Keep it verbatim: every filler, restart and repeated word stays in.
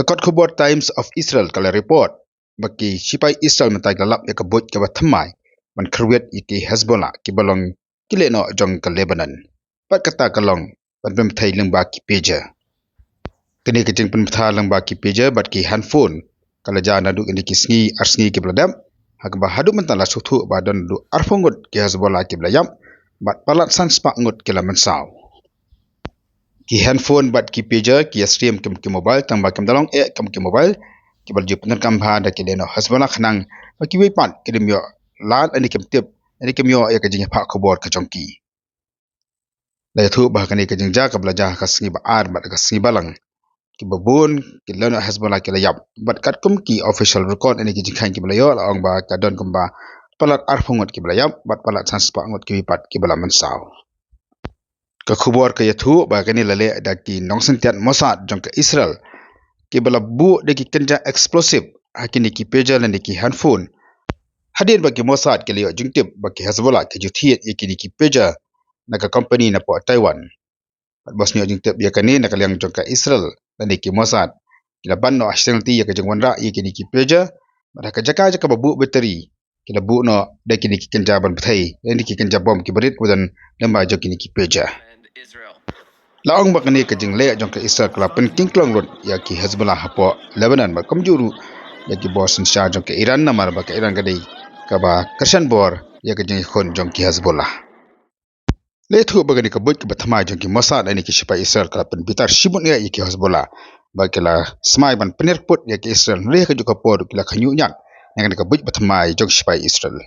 Ka kot khubor Times of Israel ka la report ba ki shipai Israel mynta ki la lap ïa ka buit kaba thymmai ban kyrwit ïa ki Hezbollah kiba long ki lehnoh jong ka Lebanon. Bad kata ka long ban pynbthei lyngba ki pager. Kane ka jingpynbthei lyngba ki pager bad ki handphone ka la jia naduh kine ki sngi ar sngi kiba la dep, ha kaba haduh mynta la sngewthuh ba don naduh arphew ngut ki Hezbollah kiba la ïap bad palat san spah ngut ki la mynsaw. Ki handphone bad ki pager ki ïa stream kum ki mobile, tang ba kim da long eh kum ki mobile kiba la ju pyndonkam bha da ki lehnoh Hezbollah khnang ba kiwei pat kim ïoh lad lane kim tip lane kim ïoh ïa ka jingïapah khubor ka jong ki. La ïathuh ba kane ka jingjia kaba la jia ha ka sngi ba ar bad ka sngi balang, kiba bun ki lehnoh Hezbollah ki la ïap bad katkum ki official record lane ki jingkheiñ kiba la ïoh, la ong ba ka don kumba palat arphew ngut kiba la ïap bad palat san spah ngut kiwei pat kiba la mynsaw. Ka khubor ka ïathuh ba kane la leh da ki nongsyntiat Mossad jong ka Israel kiba la buh da ki kynja explosive ha kine ki pager lane ki handphone, hadien ba ki Mossad ki la ïoh jingtip ba ki Hezbollah ki ju thied ïa kine ki pager na ka company napoh Taiwan. Bad ba shu ïoh jingtip ïa kane na ka liang jong ka Israel lane ki Mossad, ki la ban noh ha shiteng lynti ïa ka jingwanrah ïa kine ki pager, bad ha ka jaka jaka ba buh battery ki la buh noh da kine ki kynja ban bthei lane ki kynja bom kiba rit ba don lyngba jong kine ki pager. La ong ba kane ka jingleh jong ka Israel ka la pynkieng klong lut ïa ki Hezbollah hapoh Lebanon bad kumjuh ruh ïa ki bor synshar jong ka Iran, namar ba ka Iran ka dei kaba kyrshan bor ïa ka jingïakhun jong ki Hezbollah. La ïathuh ba kane ka buit kaba thymmai jong ki Mossad lane ki shipai Israel ka la pynbitar shibun ïa ki Hezbollah, bad ki la smai ban pynhiar kput ïa ki Israel, hynrei ha kajuh ka por ki la khñiuh ñiat na kane ka buit ba thymmai jong ki shipai Israel.